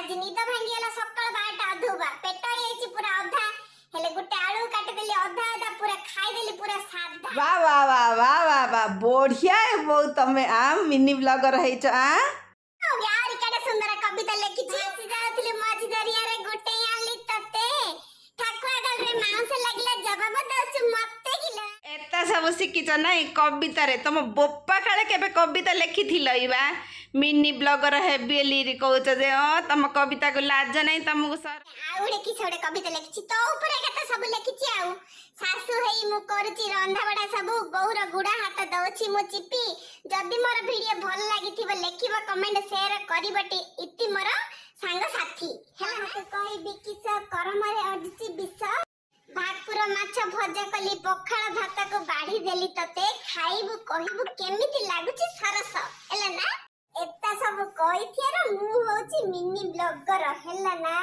ଆଜି ନିଦ ଭାଙ୍ଗିଗଲା ସକାଳ 12ଟା ଅଧୁବା, ପେଟ ହେଇଯାଇଛି ପୁରା ଅଧା, ହେଲେ ଗୋଟେ ଆଳୁ କାଟିଦେଲି ଅଧା ଅଧା, ପୁରା ଖାଇଦେଲି ପୁରା ସାଧା। ବା ବା ବା ବା ବା ବା, ବଢିଆ ବୋଉ, ତମେ ଆ ମିନି ବ୍ଲଗର ହେଇଛ ଆ। ଆହୁରି କେତେ ସୁନ୍ଦର କବିତା ଲେଖିଛି। ଆସି ଯାଉଥିଲି ମଝି ଦରିଆରେ, ଗୋଟେ ଆଣିଲି ତତେ, ଠାକୁଆ ଗଲରେ ମାଉଁସ ଲାଗିଲା, ଜବାବ ଦଉଛୁ ମତେ କିଲ। ଏତା ସବୁ ଶିଖିଛ ନାଇଁ କବିତାରେ? ତମ ବୋପା କାଳେ କେବେ କବିତା ଲେଖିଥିଲ? ଇବା ମିନି ବ୍ଲଗର ହେବି ବୋଲି କହୁଛ ଯେ, ହଁ, ତମ କବିତାକୁ ଲାଜ ନାହିଁ ତମକୁ ସର? ଆଉ ଗୋଟେ କିଛି ଗୋଟେ କବିତା ଲେଖିଛି ତୋ ଉପରେ, କେତେ ସବୁ ଲେଖିଛି। ଆଉ ଶାଶୁ ହେଇ ମୁଁ କରୁଛି ରନ୍ଧାବଢା ସବୁ, ବୋଉର ଗୁଡା ହାତ ଦଉଛି ମୁଁ ଚିପି। ଯଦି ମୋର ଭିଡିଓ ଭଲ ଲାଗିଥିବ, ଲେଖିବ, କମେଣ୍ଟ, ସେୟାର କରିବଟି। ଇତି ମୋର ସାଙ୍ଗସାଥି ହେଲା। କହିବି କିସ, କରମରେ ଅଡ଼ିଛି ବିଷ। ଭାକୁର ମାଛ ଭଜା କଲି, ପଖାଳ ଭାତକୁ ବାଢି ଦେଲି ତତେ, ଖାଇବୁ କହିବୁ କେମିତି ଲାଗୁଛି ସରସ। ହେଲା ନା? ଏତା ସବୁ କହିଥିବାରୁ ମୁଁ ହଉଛି ମିନି ବ୍ଲଗର, ହେଲା ନା?